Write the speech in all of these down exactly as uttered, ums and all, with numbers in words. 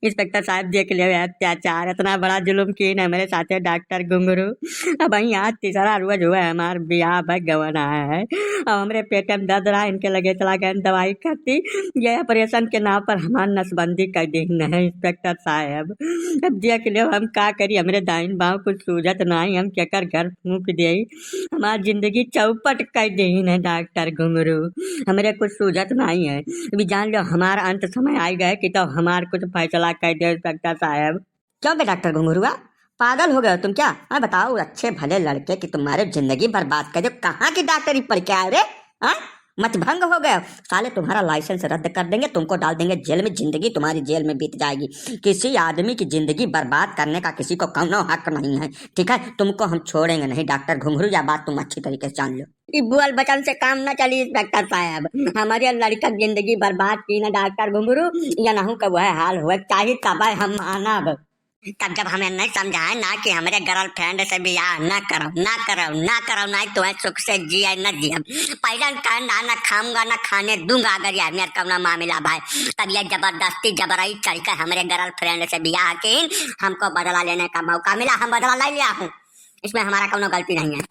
इंस्पेक्टर साहब, देख लियो ये अत्याचार, इतना बड़ा जुल्म किए न हमरे साथे डॉक्टर घुंघरू। अब वहीं आज तीसरा रोज हुआ है, हमार बियाह भा गवन आया है। अब हमरे पेट में दर्द रहा, इनके लगे चला गए दवाई खाती। ये ऑपरेशन के नाम पर हमार नसबंदी कर दी है इंस्पेक्टर साहब। अब देख लियो हम का करी, हमरे दाहिन बाँव कुछ सूझत नाहीं, हम केकर घर फूंक देई। हमार जिंदगी चौपट कर देहिन है डॉक्टर घुंघरू, हमरे कुछ सूझत नाहीं है। अभी जान लो हमार अंत समय आइ गए कि तो हमार कुछ फैसला कर दे इंस्पेक्टर साहब। क्यों बे डॉक्टर घुंघरुआ, पागल हो गए हो तुम क्या? हाँ बताओ, अच्छे भले लड़के की तुम्हारे जिंदगी बर्बाद कर दे। कहाँ की डॉक्टरी पढ़ के आए रे? हाँ, मत भंग हो गए हो। साले तुम्हारा लाइसेंस रद्द कर देंगे, तुमको डाल देंगे जेल में, जिंदगी तुम्हारी जेल में बीत जाएगी। किसी आदमी की जिंदगी बर्बाद करने का किसी को कौनो हक नहीं है, ठीक है? तुमको हम छोड़ेंगे नहीं डॉक्टर घुंघरू, या बात तुम अच्छी तरीके से जान लो। ई बोल बचन से काम न चली इंस्पेक्टर साहब, हमारे लड़का की जिंदगी बर्बाद की ना डॉक्टर घुंघरू, या नहू का वह हाल हुए चाही तब हम मानब। तब जब हमें नहीं समझाए ना कि हमरे गर्लफ्रेंड से बियाह ना करो, ना करो, ना करो, नहीं तो है सुख से जिए न जियब। पहले कहे ना, ना खाऊंगा, ना खाने दूंगा अगर ये मेरे कौनो मामला भाई। तब ये जबरदस्ती जबरई चढ़ कर हमरे गर्लफ्रेंड से बियाह की, हमको बदला लेने का मौका मिला, हम बदला ले लिया हूँ। इसमें हमारा कौनो गलती नहीं है।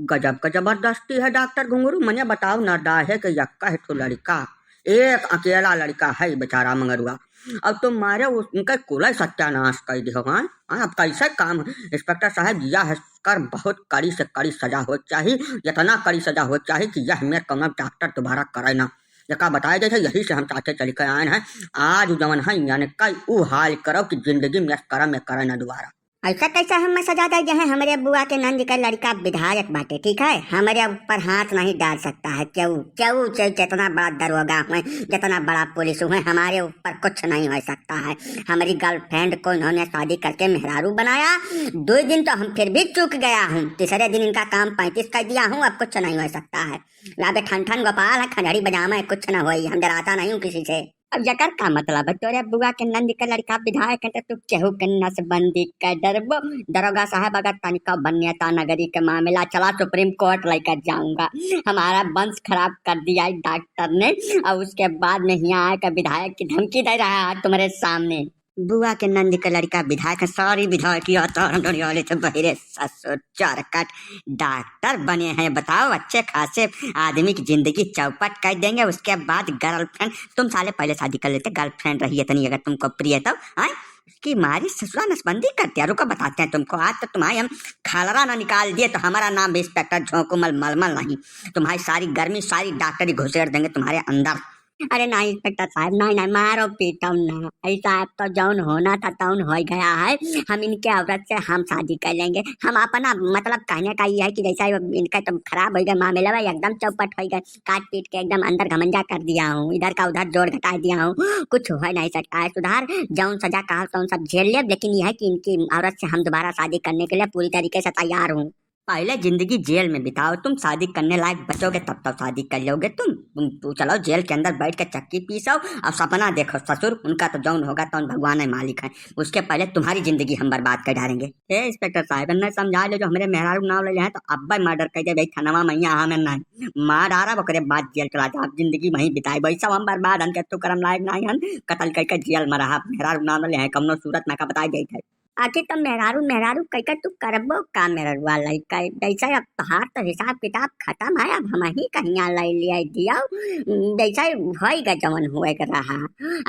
गजब का जबरदस्ती है डॉक्टर घुंघरू, मने बताओ ना, डाहे के यक्का है तो लड़का, एक अकेला लड़का है बेचारा मंगरुआ, और तुम मारे उस-, उनका कुल सत्यानाश कर दियो। हाँ, हाँ, अब कैसे काम है? इंस्पेक्टर साहब, यह कर बहुत कड़ी से कड़ी सजा हो चाही, इतना कड़ी सजा हो चाही कि यह मेरे कौनो डॉक्टर दोबारा करे ना। यका बताए जैसे यही से हम चाहते चल के आए हैं, आज जवन है यानी कई ऊ हाल करो कि जिंदगी में यस करम में करे ना दोबारा। ऐसा कैसा हम सजा दे गए हैं हमरे बुआ के नंद के लड़का विधायक बाटे, ठीक है? हमरे ऊपर हाथ नहीं डाल सकता है केहू, केहू, चाहे जितना बड़ा दरोगा हुए, जितना बड़ा पुलिस हुए, हमारे ऊपर कुछ नहीं हो सकता है। हमारी गर्लफ्रेंड को इन्होंने शादी करके मेहरारू बनाया, दो दिन तो हम फिर भी चूक गया हूँ, तीसरे दिन इनका काम पैंतीस कर दिया हूँ, अब कुछ नहीं हो सकता है। लाबे ठन ठन गोपाल है, खंजड़ी बजावे, कुछ न होई, हम डराता नहीं हूँ किसी से। अब यकर का मतलब है? तोरे बुआ के नंद के लड़का विधायक है, तो तू केहू के नसबंदी कर डरबो? दरोगा साहब, अगर तनिको बन्यता नगरी के मामला चला, सुप्रीम कोर्ट लेकर जाऊंगा। हमारा वंश खराब कर दिया है डॉक्टर ने, और उसके बाद में यहाँ आके विधायक की धमकी दे रहा है तुम्हारे सामने। बुआ के नंद के लड़का विधायक है, सॉरी विधायक, या तो हम डोनियाले थे बहिरे ससुर चरकट डॉक्टर बने हैं। बताओ, अच्छे खासे आदमी की जिंदगी चौपट कर देंगे, उसके बाद गर्लफ्रेंड। तुम साले पहले शादी कर लेते, गर्लफ्रेंड रही इतनी अगर तुमको प्रिय तो, हाँ? उसकी मारी ससुरा नसबंदी कर दिया। रुको, बताते हैं तुमको, आज तो तुम्हारी हम खलरा ना निकाल दिए तो हमारा नाम भी इंस्पेक्टर झोंकू मल मलमल नहीं। तुम्हारी सारी गर्मी, सारी डॉक्टरी घुसेड़ देंगे तुम्हारे अंदर। अरे नहीं इंस्पेक्टर साहब, नहीं, नहीं, मारो पीटो ना। ऐसा अब तो जौन होना था तौन हो गया है। हम इनके औरत से हम शादी कर लेंगे। हम अपना मतलब कहने का ये है कि जैसा ये इनका तो खराब हो गया मामला, एकदम चौपट हो गए, काट पीट के एकदम अंदर घमंजा कर दिया हूँ, इधर का उधर जोड़ घटा दिया हूँ, कुछ हो नहीं सकता है सुधार। जौन सजा कहा तौन सब झेल ले, लेकिन यह है कि इनकी औरत से हम दोबारा शादी करने के लिए पूरी तरीके से तैयार हूँ। पहले जिंदगी जेल में बिताओ तुम, शादी करने लायक बचोगे तब तो शादी कर लोगे तुम। तुम, तुम चलो जेल के अंदर बैठ के चक्की पीसो और सपना देखो ससुर, उनका तो जौन होगा तौन भगवान ही मालिक है। उसके पहले तुम्हारी जिंदगी हम बर्बाद कर डालेंगे। ए इंस्पेक्टर साहब, इन्हें समझा लो, जो हमरे मेहरारू नाम ले ले हैं तो अब्बे मर्डर कर दे भाई, थानवा में यहाँ हमें नहीं मार डारा, ओकरे बाद जेल चला जाओ, जिंदगी वहीं बिताए। भाई सब हम बर्बाद हन, के तू करम लायक नहीं हन, कत्ल करके जेल में रहा, मेहरारू नाम ले ले हैं, कौनो सूरत में का बताई जाई थे। आखिर तुम मेहरारू, मेहरारू कह के तू करबो का मेहररुआ लइका? जैसे अब तोहार तो हिसाब किताब खत्म है, अब हम ही कहिया ले लिया दियो, जैसे होई गा जवन हुए के रहा।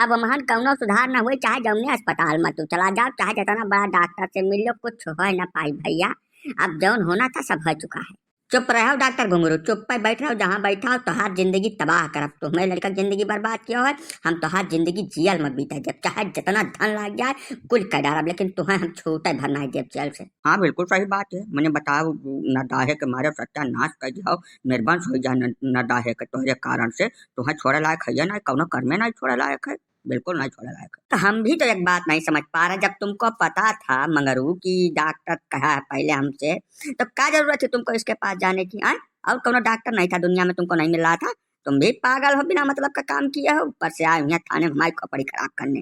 अब हमहन कौनो सुधार न हुए, चाहे जौने अस्पताल में तू चला जाओ, चाहे जितना बड़ा डॉक्टर से मिल लो, कुछ हो न पाई भैया। अब जौन होना था सब हो चुका है। चुप रहो डॉक्टर घुंघरू, चुप पे बैठ रहो, जहाँ बैठा हो, तोहार जिंदगी तबाह करब। तुम्हें लड़का के जिंदगी बर्बाद किया है, हम तोहार जिंदगी जेल में बीते देब, चाहे जितना धन लाग जाए, कुल कर डालब, लेकिन तुम्हें हम छूटे भर नहीं देब जेल से। हाँ, बिल्कुल सही बात है। मने बताओ, न दाहे के मारे सत्यानाश कर दिया हो, निर्वंश हो जा न, न दाहे के तोहरे कारण से, तुम्हें छोड़े लायक है या नहीं, कौनो कर्मे नहीं छोड़े लायक है। बिल्कुल नहीं छोड़े लायक। तो हम भी तो एक बात नहीं समझ पा रहे, जब तुमको पता था मंगरू कि डॉक्टर कहा है पहले हमसे, तो क्या जरूरत थी तुमको इसके पास जाने की, आए? और कोनो डॉक्टर नहीं था दुनिया में, तुमको नहीं मिल रहा था, तुम भी पागल हो, बिना मतलब का काम किए हो, ऊपर से आए हुए हैं थाने में हमारी खोपड़ी खराब करने।